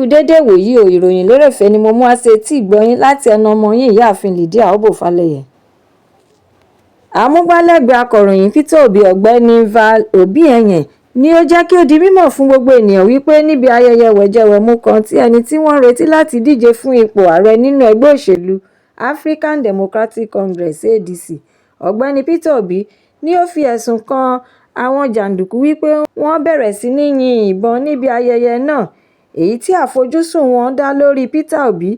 Ẹ kú déédé ìwòyí o. Ìròyìn lérèfé ni mo mú wá sí etí ìgbọ́ yín láti ẹnu ọmọ yín, Ìyáàfin Lydia Obofaleye. Amúgbálẹ́gbẹ̀ẹ́ akọ̀ròyìn Peter Obi, Ọ̀gbẹ́ni Val Obienye, ni ó jẹ́ kí ó di mímọ̀ fún gbogbo ènìyàn wípé níbi ayẹyẹ wẹ̀jẹwẹ̀mu kan tí ẹni tí wọ́n ń retí láti díje fún ipò ààrẹ nínú ẹgbẹ́ òṣèlú African Democratic Congress (ADC), Ọ̀gbẹ́ni Peter Obi, ní ó fi ẹ̀sùn kan àwọn jàǹdùkú wípé wọ́n bẹ̀rẹ̀ sí ní yin ìbọn níbi ayẹyẹ náà, èyí tí àfojúsùn wọn dá lórí Peter Obi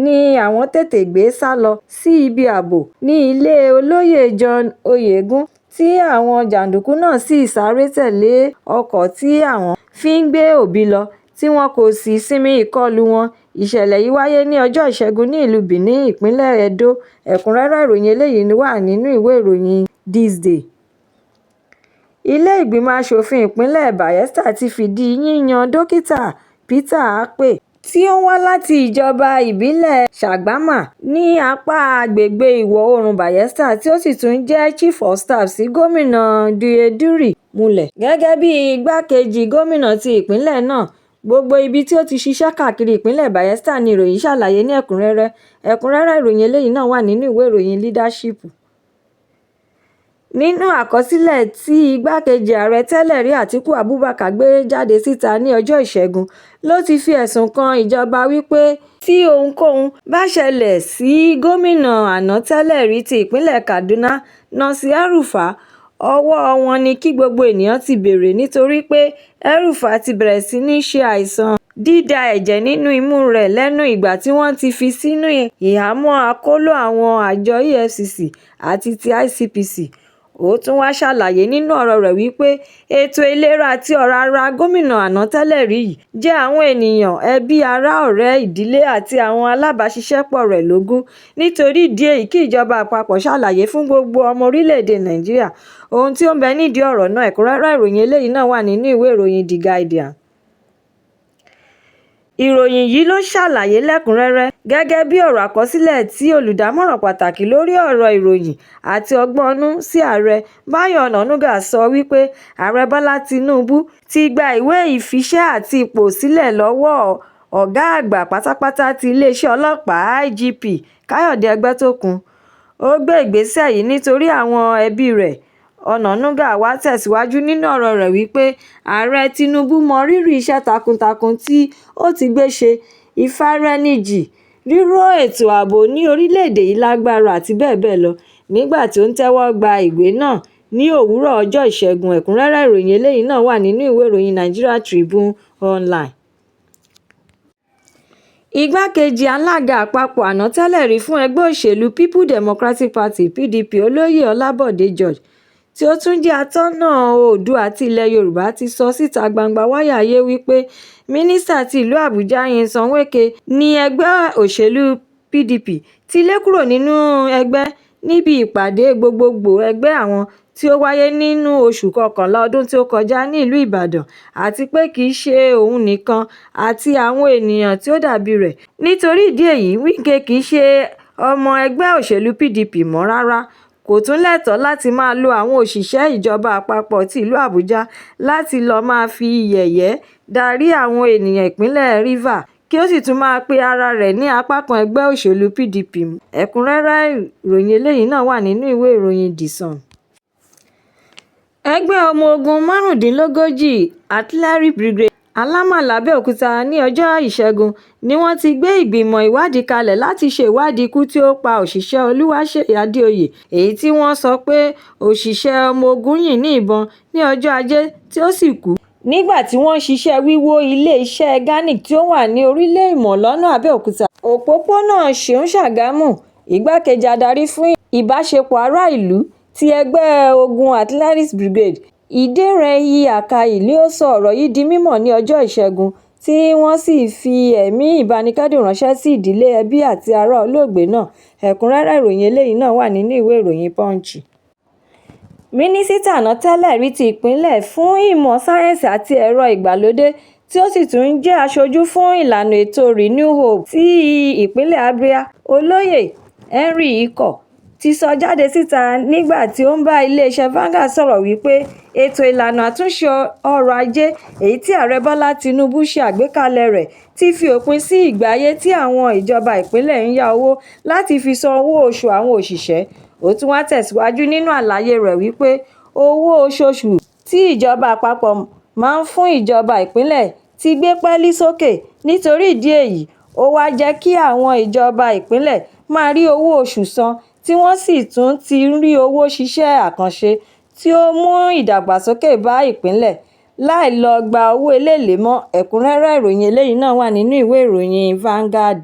ní àwọn tètè gbé sá lọ sí ibi ààbò ní ilé olóyè John Oyegun, tí àwọn jàǹdùkú náà sì sáré tẹ̀lé ọkọ̀ tí àwọn fi ń gbé Obi lọ, tí wọn kò sì sinmi ìkọlù wọn. Ìṣẹ̀lẹ̀ yìí wáyé ní ọjọ́ Ìṣẹ́gun ní ìlú Benin, ìpínlẹ̀ Edo. Ẹ̀kúnrẹ́rẹ́ ìròyìn eléyìí wà nínú ìwé ìròyìn This Day. Ilé ìgbìmọ̀ asòfin ìpínlẹ̀ Bayelsa ti fìdí yíyan Dókítà Peter Hape, tí ó wá láti ìjọba ìbílẹ̀ Sagbama ní apá àgbègbè ìwọ̀-oòrùn Bayelsa tí ó sì tún jẹ́ Chief of Staff sí Gómìnà Douye Diri, múlẹ̀ gẹ́gẹ́ bí igbákejì gómìnà ti ìpínlẹ̀ náà. Gbogbo ibi tí ó ti ṣiṣẹ́ káàkiri ìpínlẹ̀ Bayelsa ni ìròyìn ṣàlàyé ní ẹ̀kúnrẹ́rẹ́. Ẹ̀kúnrẹ́rẹ́ ìròyìn eléyìí náà wà nínú ìwé ìròyìn Leadership. Nínú àkọsílẹ̀ tí igbákejì ààrẹ tẹ́lẹ̀ rí Àtiku Abubakar gbé jáde síta ní ọjọ́ Ìṣẹ́gun ló ti fi ẹ̀sùn kan ìjọba wípé tí ohunkóhun bá ṣẹlẹ̀ sí gómìnà àná tẹ́lẹ̀ rí ti ìpínlẹ̀ Kaduna, Nasir El-Rufai, ọwọ́ wọn ni kí gbogbo ènìyàn ti béèrè, nítorí pé El-Rufai ti bẹ̀rẹ̀ sí ní ṣe àìsàn dídà ẹ̀jẹ̀ nínú imú rẹ̀ lẹ́nu ìgbà tí wọ́n ti fi sínú ìhámọ́ akóló àwọn àjọ EFCC àti ti ICPC. Ó tún wáá ṣàlàyé nínú ọ̀rọ̀ rẹ̀ wípé ètò ìlera àti ọ̀rọ̀ ara gómìnà àná tẹ́lẹ̀ rí yìí jẹ́ àwọn ènìyàn, ẹbí, ará, ọ̀rẹ́, ìdílé àti àwọn alábàáṣiṣẹ́pọ̀ rẹ̀ lógún. Nítorí ìdí èyí, kí ìjọba àpapọ̀ ṣàlàyé fún gbogbo ọmọ orílẹ̀-èdè Nàìjíríà ohun tí ó ń bẹ nídìí ọ̀rọ̀ náà. Ẹ̀kúnrẹ́rẹ́ ìròyìn eléyìí náà wà nínú ìwé ìròyìn The Guardian. Ìròyìn yìí ló ṣàlàyé lẹ́kùn-ún-rẹ́rẹ́ gẹ́gẹ́ bí ọ̀rọ̀ àkọsílẹ̀ tí olùdámọ̀ràn pàtàkì lórí ọ̀rọ̀ ìròyìn àti ọgbọ́n-inú sí ààrẹ, Báyọ̀ Ọ̀nànúgà, sọ wípé Ààrẹ Bọ́lá Tínúbù ti gba ìwé ìfiṣẹ́ àti ipò sílẹ̀ lọ́wọ́ ọ̀gá àgbà pátápátá ti iléeṣẹ́ ọlọ́pàá, IGP Káyọ̀dé Ẹgbẹ́tókun. Ó gbé ìgbésẹ̀ yìí nítorí àwọn ẹbí rẹ̀. Ọ̀nànúgà wá tẹ̀síwájú nínú ọ̀rọ̀ rẹ̀ wípé Ààrẹ Tinubu mọ rírì iṣẹ́ takuntakun tí ó ti gbé ṣe, ìfaraẹnijìn, ríró ètò ààbò ní orílẹ̀-èdè yìí lágbára àti bẹ́ẹ̀ bẹ́ẹ̀ lọ, nígbà tí ó ń tẹ́wọ́ gba ìwé náà ní òwúrọ̀ ọjọ́ Ìṣẹ́gun. Ẹ̀kúnrẹ́rẹ́ ìròyìn eléyìí náà wà nínú ìwé ìròyìn Nigeria Tribune Online. Igbákejì alága àpapọ̀ àná tẹ́lẹ̀ rí fún ẹgbẹ́ òṣèlú People Democratic Party (PDP), Olóyè Ọlábọ̀dé George, tí ó tún jẹ́ atọ́nà Oòduà ti ilẹ̀ Yorùbá, ti sọ síta gbangba wálíà wípé Mínísítà ti ìlú Àbújá, Nyesom Wike, ní ẹgbẹ́ òṣèlú PDP ti lé kúrò nínú ẹgbẹ́ níbi ìpàdé gbogboògbò ẹgbẹ́ àwọn tí ó wáyé nínú oṣù kọkànlá ọdún tí ó kọjá ní ìlú Ìbàdàn, àti pé kì í ṣe òun nìkan àti àwọn ènìyàn tí ó dàbí rẹ̀. Nítorí ìdí èyí, Wike kì í ṣe ọmọ ẹgbẹ́ òṣèlú PDP mọ́ rárá, kò tún lẹ́tọ̀ọ́ láti máa lo àwọn òṣìṣẹ́ ìjọba àpapọ̀ ti ìlú Àbújá láti lọ́ọ́ máa fi yẹ̀yẹ́ darí àwọn ènìyàn ìpínlẹ̀ Rivers, kí ó sì tún máa pe ara rẹ̀ ní apá kan ẹgbẹ́ òṣèlú PDP. Ẹ̀kúnrẹ́rẹ́ ìròyìn eléyìí náà wà nínú ìwé ìròyìn The Sun. Ẹgbẹ́ ọmọ ogun márùndínlógójì Artillery Brigade Alámà làbẹ́òkúta ní ọjọ́ Ìṣẹ́gun ni wọ́n ti gbé ìgbìmọ̀ ìwádìí kalẹ̀ láti ṣe ìwádìí ikú tí ó pa òṣìṣẹ́ Olúwaṣèyí Adéoyè, èyí tí wọ́n sọ pé òṣìṣẹ́ ọmọ ogun yìn ní ìbọn ní ọjọ́ Ajé tí ó sì kú nígbà tí wọ́n ń ṣiṣẹ́ wíwó iléeṣẹ́ Garnet tí ó wà ní Orílẹ̀-Ìmọ̀ lọ́nà Àbẹ́òkúta, òpópónà Ṣeun-Ṣàgámù. Igbákejì adarí fún ìbáṣepọ̀ ará-ìlú ti ẹgbẹ́ ogun Artillery Brigade, Ìdẹrẹ̀yìn Àkàyí, ló sọ ọ̀rọ̀ yìí di mímọ̀ ní ọjọ́ Ìṣẹ́gun, tí wọ́n sì fi ẹ̀mí ìbánikẹ́dùn ránṣẹ́ sí ìdílé, ẹbí àti ará olóògbé náà. Ẹ̀kúnrẹ́rẹ́ ìròyìn eléyìí náà wà nínú ìwé ìròyìn Punch. Mínísítà àná tẹ́lẹ̀ rí ti ìpínlẹ̀ fún ìmọ̀ sáyẹ́ǹsì àti ẹ̀rọ ìgbàlódé tí ó sì tún jẹ́ aṣojú fún ìlànà ètò Renew Hope ti ìpínlẹ̀ Abia, Olóyè Henry Ikoh, ti sọ jáde síta nígbà tí ó ń bá iléeṣẹ́ Vanguard sọ̀rọ̀ wípé ètò ìlànà àtúnṣe ọrọ̀ ajé èyí tí ààrẹ Bọ́lá Tinubu ṣe àgbékalẹ̀ rẹ̀ ti fi òpin sí ìgbé ayé tí àwọn ìjọba ìpínlẹ̀ ń yá owó láti fi san owó oṣù àwọn òṣìṣẹ́. Ó tún wá tẹ̀síwájú nínú àlàyé rẹ̀ wípé owó oṣooṣù tí ìjọba àpapọ̀ máa ń fún ìjọba ìpínlẹ̀ ti gbé pẹ́ẹ́lí sókè. Nítorí ìdí èyí, ó wá jẹ́ kí àwọn ìjọba ìpínlẹ̀ máa rí owó oṣù san tí wọ́n sì tún ti rí owó ṣiṣẹ́ àkànṣe tí ó mú ìdàgbàsókè bá ìpínlẹ̀ láì lọ gba owó eléèlé mọ́. Ẹ̀kúnrẹ́rẹ́ ìròyìn eléyìí náà wà nínú ìwé ìròyìn Vanguard.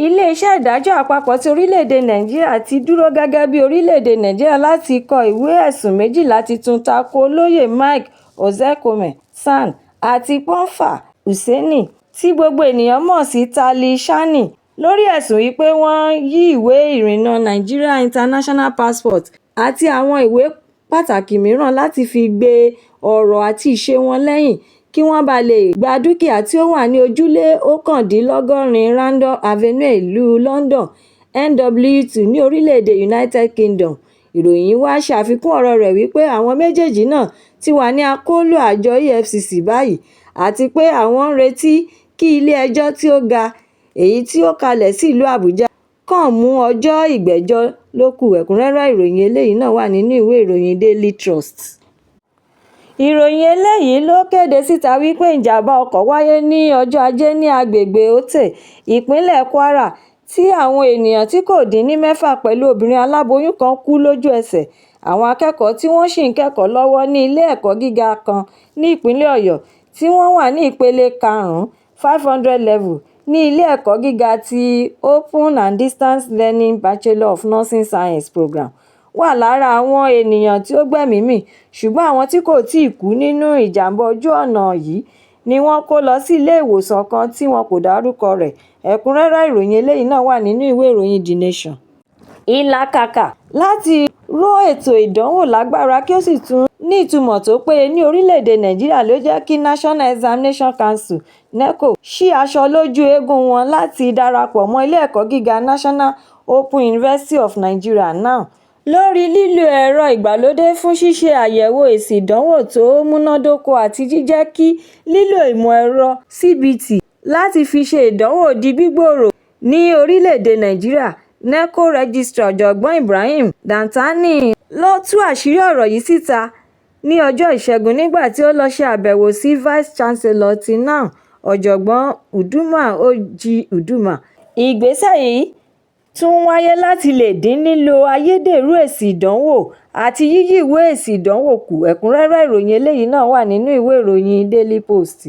Ilé-iṣẹ́ ìdájọ́ àpapọ̀ ti orílẹ̀-èdè Nàìjíríà ti dúró gẹ́gẹ́ bí orílẹ̀-èdè Nàìjíríà láti kọ ìwé ẹ̀sùn 12 tuntun tako Olóyè Mike Ozekhome SAN àti Pomfa Useni tí gbogbo ènìyàn mọ̀ sí Talí Shani lórí ẹ̀sùn wípé wọ́n yí ìwé ìrìnnà Nigeria International Passport àti àwọn ìwé pàtàkì mìíràn láti fi gbé ọ̀rọ̀ àti ìṣe wọn lẹ́yìn kí wọ́n ba lè gba dúkìá tí ó wà ní Ojúlé 89 Randolph Avenue, ìlú London, NW2 ní orílẹ̀-èdè United Kingdom. Ìròyìn wá ṣe àfikún ọ̀rọ̀ rẹ̀ wípé àwọn méjèèjì náà ti wà ní akóló àjọ EFCC báyìí àti pé àwọn ń retí kí ilé-ẹjọ́ tí ó ga èyí tí ó kalẹ̀ sí ìlú Àbújá kàn mú ọjọ́ ìgbẹ́jọ́ ló kù. Ẹ̀kúnrẹ́rẹ́ ìròyìn eléyìí náà wà nínú ìwé ìròyìn Daily Trust. Ìròyìn eléyìí ló kéde síta wípé ìjàm̀bá ọkọ̀ wáyé ní ọjọ́ Ajé ní agbègbè Otte, ìpínlẹ̀ Kwara, tí àwọn ènìyàn tí kò dín ní mẹ́fà pẹ̀lú obìnrin aláboyún kan kú lójú ẹsẹ̀. Àwọn akẹ́kọ̀ọ́ tí wọ́n sì ń kẹ́kọ̀ọ́ lọ́wọ́ ní ilé ẹ̀kọ́ gíga kan ní ìpínlẹ̀ Ọ̀yọ́ tí wọ́n wà ní ìpele karùn-ún 500 level ní ilé ẹ̀kọ́ gíga ti Open and Distance Learning Bachelor of Nursing Science Programme wà lára àwọn ènìyàn tí ó gbẹ́mìí mì, ṣùgbọ́n àwọn tí kò tíì kú nínú ìjàm̀bá ojú ọ̀nà yìí ni wọ́n kó lọ sí ilé ìwòsàn kan tí wọn kò dárúkọ rẹ̀. Ẹ̀kúnrẹ́rẹ́ ìròyìn eléyìí náà wà nínú ìwé ìròyìn The Nation. Ìlàkàkà láti ró ètò ìdánwò lágbára kí ó sì tún ní ìtumọ̀ tó péye ní orílẹ̀-èdè Nàìjíríà ló jẹ́ kí National Examinations Council (NECO) ṣí aṣọ lójú eégún wọn láti darapọ̀ mọ́ ilé ẹ̀kọ́ gíga National Open University of Nigeria (NOUN) lórí lílo ẹ̀rọ ìgbàlódé fún ṣíṣe àyẹ̀wò èsì ìdánwò tó múnádóko àti jíjẹ́ kí lílo ìmọ̀ ẹ̀rọ CBT láti fi ṣe ìdánwò di gbígbòòrò ní orílẹ̀-èdè Nàìjíríà. NECO Registrar Ọ̀jọ̀gbọ́n Ibrahim Dantani ló tú àṣírí ọ̀rọ̀ yìí síta ní ọjọ́ Ìṣẹ́gun nígbà tí ó lọ ṣe àbẹ̀wò sí Vice Chancellor ti NOUN, Ọ̀jọ̀gbọ́n Uduma Orji Uduma. Ìgbésẹ̀ yìí tún wáyé láti lè dín lílo ayédèrú èsì ìdánwò àti yíyí ìwé èsì ìdánwò kù. Ẹ̀kúnrẹ́rẹ́ ìròyìn eléyìí náà wà nínú ìwé ìròyìn Daily Post.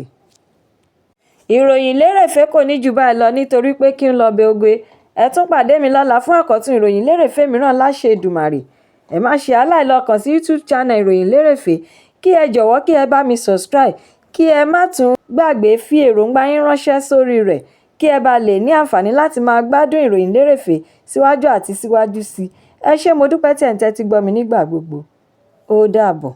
Ìròyìn lérèfé kò ní jù báyìí lọ nítorí pé kí n lọ bẹ oge. Ẹ tún pàdé mi lọ́la fún àkọ́tun ìròyìn lérèfé mìíràn láṣẹ Èdùmàrè. Ẹ má ṣe aláìlọ kàn sí YouTube channel Ìròyìn Lérèfé kí ẹ jọ̀wọ́ kí ẹ bá mi subscribe kí ẹ má tún gbàgbé fi èròǹgbà yín ránṣẹ́ sórí rẹ̀ kí ẹ bá lè ní àǹfààní láti máa gbádùn ìròyìn lérèfé síwájú àti síwájú sí i. Ẹ ṣé, mo dúpẹ́ tí ẹ̀ ń tẹ́tí gbọ́ mi nígbà gbogbo. Ó dàbọ̀.